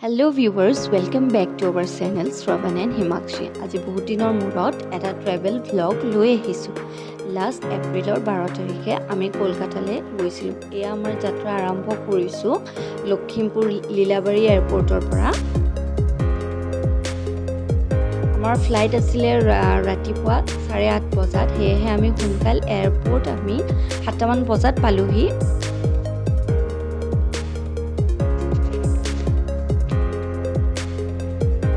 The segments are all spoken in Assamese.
Hello viewers, welcome back to our channel Shravan and Himakshi. আজি বহুত দিনৰ মূৰত এটা ট্ৰেভেল ভ্লগ লৈ আহিছোঁ। লাষ্ট এপ্ৰিলৰ 12 তাৰিখে আমি কলকাতালৈ গৈছিলোঁ। এয়া আমাৰ যাত্ৰা আৰম্ভ কৰিছোঁ লখিমপুৰ লীলাবাৰী এয়াৰপৰ্টৰ পৰা। আমাৰ ফ্লাইট আছিলে ৰাতিপুৱা 8:30 বজাত। সেয়েহে আমি সোনকাল এয়াৰপৰ্ট আমি 7টামান বজাত পালোহি।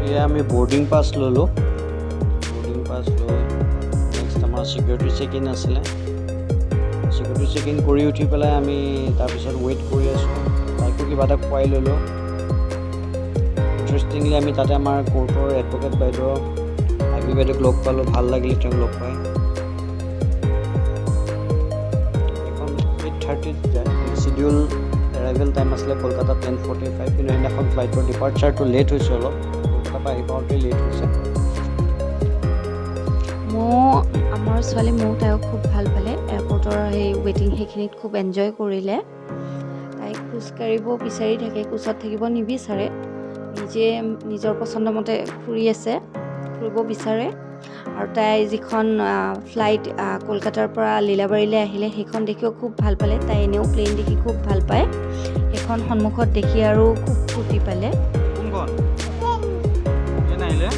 এয়া আমি বৰ্ডিং পাছ ল'লোঁ। বৰ্ডিং পাছ লৈ নেক্সট আমাৰ ছিকিউৰিটি চেক ইন আছিলে। ছিকিউৰিটি চেক ইন কৰি উঠি পেলাই আমি তাৰপিছত ৱেইট কৰি আছোঁ। তাইকো কিবা এটা খুৱাই ল'লোঁ। ইণ্টাৰেষ্টিংলি আমি তাতে আমাৰ কোৰ্টৰ এডভকেট বাইদেউ, আইবি বাইদেউক লগ পালোঁ। ভাল লাগিলে তেওঁক লগ পাই। এখন 8:30ত যায়। চিডিউল এৰাইভেল টাইম আছিলে কলকাতাত 10:45, কিন্তু সেইদিনাখন ফ্লাইটৰ ডিপাৰ্চাৰটো লেট হৈছে অলপ। কলকাতাৰ পৰা আহি পাওঁতে লেট হৈছে। ময়ো, আমাৰ ছোৱালী ময়ো তাইও খুব ভাল পালে। এয়াৰপৰ্টৰ সেই ৱেইটিং সেইখিনিত খুব এনজয় কৰিলে। তাই খোজকাঢ়িব বিচাৰি থাকে, কোচত থাকিব নিবিচাৰে। নিজে নিজৰ পচন্দমতে ফুৰি আছে, ফুৰিব বিচাৰে। আৰু তাই যিখন ফ্লাইট কলকাতাৰ পৰা লীলাবাৰীলৈ আহিলে, সেইখন দেখিও খুব ভাল পালে। তাই এনেও প্লেইন দেখি খুব ভাল পায়। সেইখন সন্মুখত দেখি আৰু খুব ফূৰ্তি পালে। কোনখন প্লেন আহিলে?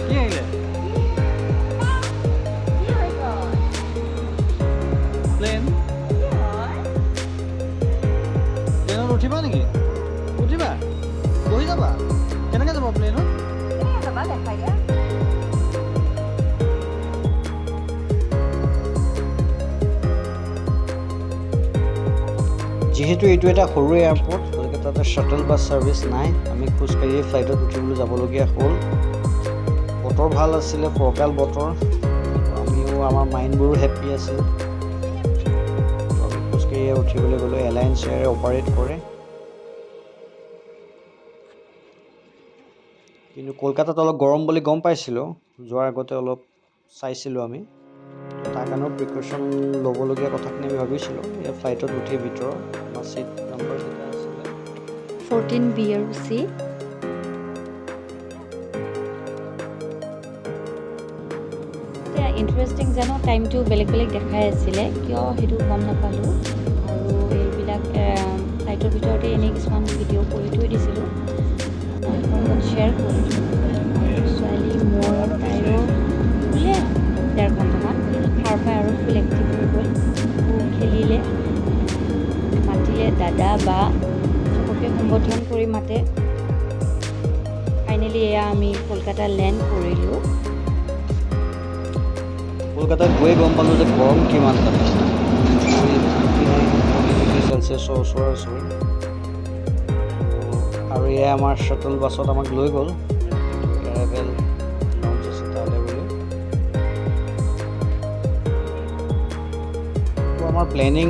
কি আহিলে? প্লেন। প্লেনত উঠিবা নেকি? উঠিবা? বহি যাবা? কেনেকৈ যাব প্লেনত? যিহেতু এইটো এটা সৰু এয়াৰপৰ্ট, গতিকে তাতে শ্বাটল বাছ ছাৰ্ভিচ নাই। আমি খোজকাঢ়িয়ে ফ্লাইটত উঠিবলৈ যাবলগীয়া হ'ল। বতৰ ভাল আছিলে, ফৰকাল বতৰ। আমিও, আমাৰ মাইণ্ডবোৰো হেপ্পী আছিল। আমি খোজকাঢ়িয়ে উঠিবলৈ গ'লোঁ। এলায়েন্স এয়াৰে অপাৰেট কৰে। কিন্তু কলকাতাত অলপ গৰম বুলি গম পাইছিলোঁ। যোৱাৰ আগতে অলপ চাইছিলোঁ আমি। তাৰ কাৰণেও প্ৰিকশ্যন ল'বলগীয়া কথাখিনি আমি ভাবিছিলোঁ। এই ফ্লাইটত উঠি ভিতৰত আমাৰ চিট নম্বৰ কেইটা আছিলে? 14 বি আৰু চি। এতিয়া ইণ্টাৰেষ্টিং জানো, টাইমটো বেলেগ বেলেগ দেখাই আছিলে, কিয় সেইটো গম নাপালোঁ। আৰু এইবিলাক ফ্লাইটৰ ভিতৰতে এনেই কিছুমান ভিডিঅ' কৰি থৈ দিছিলোঁ, আপোনালোকৰ লগত শ্বেয়াৰ কৰিলোঁ। আৰু ছোৱালী মোৰ, তাইৰো শুলে 1.5 ঘণ্টামান। সাৰ পাই আৰু ফুল এক্টিভ হৈ গ'ল। খুব খেলিলে, মাতিলে দাদা বা, চবকে সম্বোধন কৰি মাতে। ফাইনেলি এয়া আমি কলকাতা লেণ্ড কৰিলোঁ। কলকাতাত গৈয়ে গম পালোঁ যে গৰম কিমান তাতে। 39 ডিগ্ৰী চেলচিয়াছৰ ওচৰা ওচৰি। আৰু এয়া আমাৰ শ্বাটল বাছত আমাক লৈ গ'ল, এৰাইভেল লঞ্চ আছে তালৈ বুলি। তো আমাৰ প্লেনিং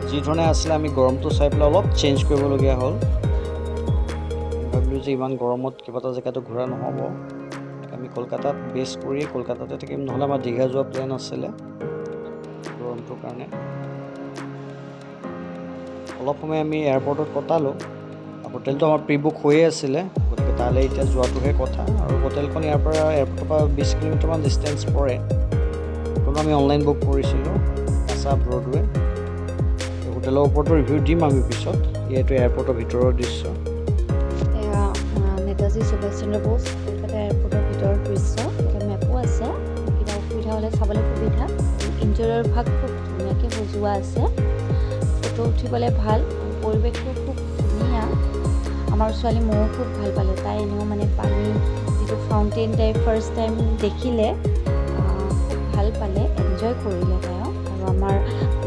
যি ধৰণে আছিলে, আমি গৰমটো চাই পেলাই অলপ চেঞ্জ কৰিবলগীয়া হ'ল। ভাবিলোঁ যে ইমান গৰমত কেইবাটা জেগাতো ঘূৰা নহ'ব। আমি কলকাতাত বেছ কৰি কলকাতাতে থাকিম। নহ'লে আমাৰ দীঘা যোৱা প্লেন আছিলে। গৰমটোৰ কাৰণে অলপ সময় আমি এয়াৰপৰ্টত কটালোঁ। হোটেলটো আমাৰ প্ৰি বুক হৈয়ে আছিলে, গতিকে তালৈ এতিয়া যোৱাটোহে কথা। আৰু হোটেলখন ইয়াৰ পৰা, এয়াৰপৰ্টৰ পৰা 20 কিলোমিটাৰমান ডিষ্টেঞ্চ পৰে। সেইখনো আমি অনলাইন বুক কৰিছিলোঁ, কাছা ব্ৰডৱে। হোটেলৰ ওপৰতো ৰিভিউ দিম আমি পিছত। এইটো এয়াৰপৰ্টৰ ভিতৰৰ দৃশ্য। এয়া নেতাজী সুভাষ চন্দ্ৰ বোস কলকাতা এয়াৰপৰ্টৰ ভিতৰৰ দৃশ্য। ইয়াতে মেপো আছে, কিবা অসুবিধা হ'লে চাবলৈ সুবিধা। ইণ্টেৰিয়ৰ ভাগ খুব ধুনীয়াকৈ সজোৱা আছে, ফটো উঠিবলৈ ভাল। পৰিৱেশটো খুব ধুনীয়া। আমাৰ ছোৱালী ময়ো খুব ভাল পালে। তাই এনেও মানে পানী যিটো ফাউণ্টেইন তাই ফাৰ্ষ্ট টাইম দেখিলে, খুব ভাল পালে, এনজয় কৰিলে তাইও। আৰু আমাৰ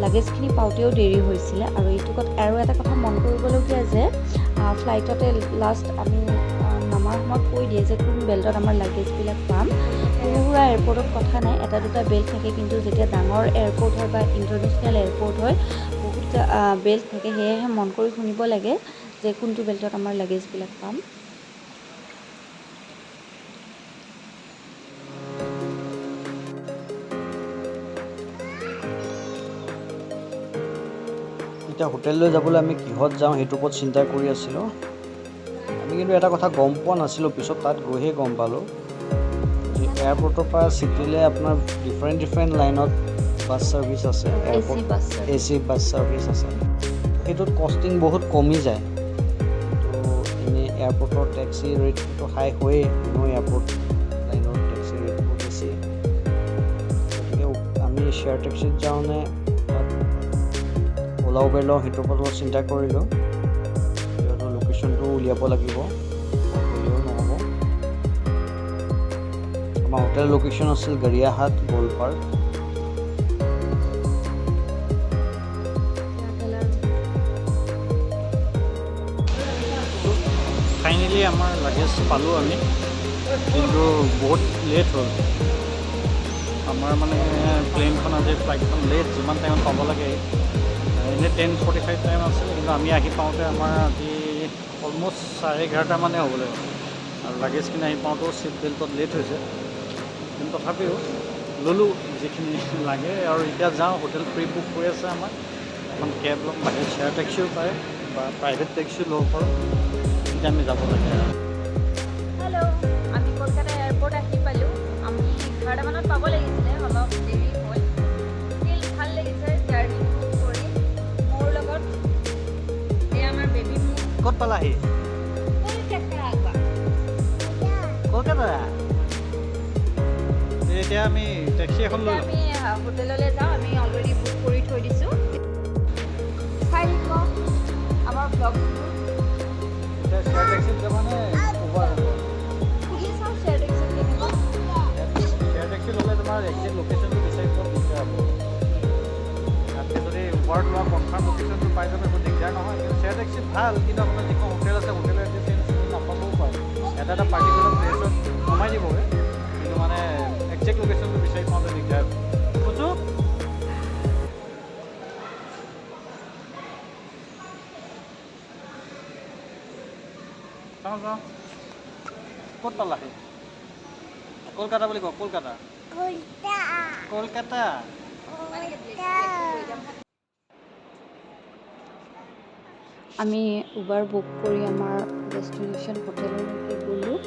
লাগেজখিনি পাওঁতেও দেৰি হৈছিলে। আৰু এইটো কথা, আৰু এটা কথা মন কৰিবলগীয়া যে ফ্লাইটতে লাষ্ট আমি নমাৰ সময়ত কৈ দিয়ে যে কোন বেল্টত আমাৰ লাগেজবিলাক পাম। সৰু সুৰা এয়াৰপৰ্টত কথা নাই, এটা দুটা বেল্ট থাকে। কিন্তু যেতিয়া ডাঙৰ এয়াৰপৰ্ট হয় বা ইণ্টাৰনেশ্যনেল এয়াৰপৰ্ট হয়, বহুত বেল্ট থাকে। সেয়েহে মন কৰি শুনিব লাগে যে কোনটো বেল্টত আমাৰ লাগেজবিলাক পাম। এতিয়া হোটেললৈ যাবলৈ আমি কিহত যাওঁ, সেইটোৰ ওপৰত চিন্তা কৰি আছিলোঁ আমি। কিন্তু এটা কথা গম পোৱা নাছিলোঁ, পিছত তাত গৈহে গম পালোঁ যে এয়াৰপৰ্টৰ পৰা চিটিলৈ আপোনাৰ ডিফাৰেণ্ট ডিফাৰেণ্ট লাইনত বাছ ছাৰ্ভিচ আছে। এ চি এয়াৰপৰ্ট বাছ। এ চি বাছ ছাৰ্ভিচ আছে, সেইটোত কষ্টিং বহুত কমি যায়। তো এনেই এয়াৰপৰ্টৰ টেক্সি ৰেটটো হাই হয়েই, এনেও এয়াৰপৰ্ট লাইনৰ টেক্সি ৰেটটো বেছি। গতিকে আমি শ্বেয়াৰ টেক্সিত যাওঁ নে তাত অ'লা উবেৰ লওঁ, সেইটোৰ ওপৰত অলপ চিন্তা কৰিলোঁ, যিহেতু লোকেশ্যনটো উলিয়াব লাগিব, গ'লেও নহ'ব। আমাৰ হোটেল লোকেশ্যন আছিল Gariahat gold park. Colour. Finally আমাৰ লাগেজ পালোঁ আমি, কিন্তু বহুত লেট হ'ল। আমাৰ মানে প্লেইনখন আজি ফ্লাইটখন লেট, যিমান টাইমত পাব লাগে, এনেই 10:45 টাইম আছিলে, কিন্তু আমি আহি পাওঁতে আমাৰ আজি অলমষ্ট 11:30 মানে হ'বলৈ হ'ল আৰু লাগেজখিনি আহি পাওঁতেও চিট বেল্টত লেট হৈছে। কিন্তু তথাপিও ল'লোঁ যিখিনি লাগে আৰু এতিয়া যাওঁ। হোটেল প্ৰি বুক হৈ আছে আমাৰ। এখন কেব ল'ম, বাহিৰত শ্বেয়াৰ টেক্সিও পায় বা প্ৰাইভেট টেক্সিও ল'ব পাৰোঁ। এতিয়া আমি যাব লাগে আৰু। হেল্ল', আমি কলকাতা এয়াৰপৰ্ট আহি পালোঁ। আমি 11টামানত পাব লাগিছিলে, অলপ দেৰি হ'ল। ষ্টিল ভাল লাগিছে জাৰ্ণিটো কৰি। মোৰ লগত এই আমাৰ বেবী মোৰ। ক'ত পালাহি? কলকাতা। কলকাতা। এতিয়া আমি টেক্সি এখন লৈ এতিয়া ল'ম। আমি হোটেললৈ যাওঁ। আমি অলৰেডি বুক কৰি থৈ দিছোঁ। চাই থাকিব আমাৰ ব্লগটো। এতিয়া শ্বেয়াৰ টেক্সিত যাবানে উবাৰ? সুধি চাওঁ শ্বেয়াৰ টেক্সিত কেনেকুৱা। শ্বেয়াৰ টেক্সি ল'লে তোমাৰ একজেক্ট লোকেশ্যনটো বিচাৰি পোৱাত দিগদাৰ হ'ব। তাতকৈ যদি উবাৰত লোৱা, কনফাৰ্ম লোকেশ্যনটো পাই যাব, একো দিগদাৰ নহয়। কিন্তু শ্বেয়াৰ টেক্সিত ভাল, কিন্তু আপোনাৰ যিখন হোটেল আছে, হোটেলৰ এড্ৰেছ চিনি নাপাবও পাৰে। এটা এটা পাৰ্টিকুলাৰ প্লেচত নমাই দিবগৈ, কিন্তু মানে একজেক্ট লোকেশ্যনটো বিচাৰি পাওঁতে দিগদাৰ। বুজো। চাওঁ চাওঁ, ক'ত পালাহি? কলকাতা বুলি কওক, কলকাতা, কলকাতা। আমি উবাৰ বুক কৰি আমাৰ ডেষ্টিনেশ্যন হোটেললৈকে গ'লোঁ।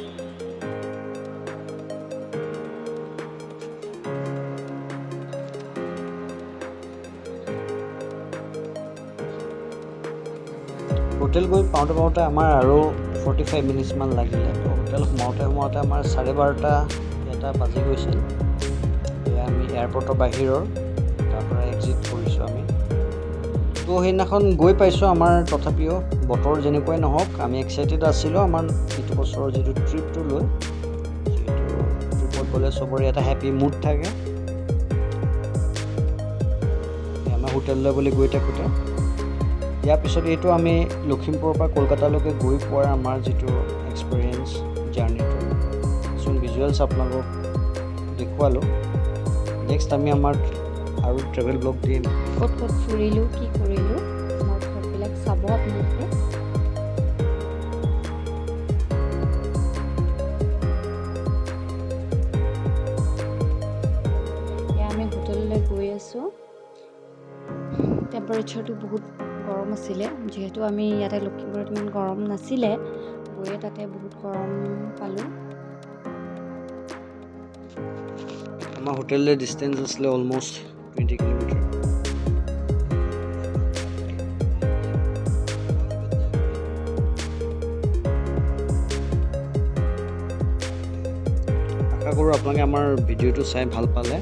হোটেল গৈ পাওঁতে পাওঁতে আমাৰ আৰু 45 মিনিটছমান লাগিলে। তো হোটেল সোমাওঁতে সোমাওঁতে আমাৰ 12:30, 1টা বাজি গৈছিল। এয়া আমি এয়াৰপৰ্টৰ বাহিৰৰ, তাৰ পৰা এক্সিট কৰিছোঁ আমি। তো সেইদিনাখন গৈ পাইছোঁ আমাৰ, তথাপিও বতৰ যেনেকুৱাই নহওক, আমি এক্সাইটেড আছিলোঁ আমাৰ এইটো বছৰৰ যিটো ট্ৰিপটো লৈ, যিহেতু ট্ৰিপত গ'লে চবৰে এটা হেপী মুড থাকে। এই আমাৰ হোটেললৈ বুলি গৈ থাকোঁতে, ইয়াৰ পিছত এইটো আমি লখিমপুৰৰ পৰা কলকাতালৈকে গৈ পোৱাৰ আমাৰ যিটো এক্সপিৰিয়েঞ্চ, জাৰ্ণিটো কিছুমান ভিজুৱেলছ আপোনালোকক দেখুৱালোঁ। নেক্সট আমি আমাৰ আৰু ট্ৰেভেল ব্লগ দিম। ক'ত ক'ত ফুৰিলোঁ, কি কৰিলোঁ, আমাৰ ব্লগবিলাক চাব আপোনালোকে। এতিয়া আমি হোটেললৈ গৈ আছোঁ। টেম্পাৰেচাৰটো বহুত গৰম আছিলে, যিহেতু আমি ইয়াতে লখিমপুৰত ইমান গৰম নাছিলে, গৈয়ে তাতে বহুত গৰম পালোঁ। আমাৰ হোটেললৈ ডিষ্টেঞ্চ আছিলে অলমষ্ট 20 কিলোমিটাৰ। আশা কৰোঁ আপোনালোকে আমাৰ ভিডিঅ'টো চাই ভাল পালে।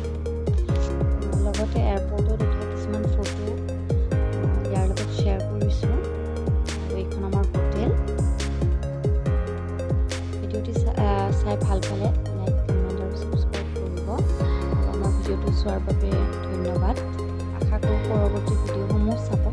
লগতে এয়াৰপৰ্টত উঠা কিছুমান ফটো ইয়াৰ লগত শ্বেয়াৰ কৰিছোঁ আৰু এইখন আমাৰ হোটেল। ভিডিঅ'টি চাই ভাল পালে লাইক, কমেণ্ট আৰু ছাবস্ক্ৰাইব কৰিব আৰু আমাৰ ভিডিঅ'টো চোৱাৰ বাবে ধন্যবাদ। আশা কৰোঁ পৰৱৰ্তী ভিডিঅ'সমূহ চাব।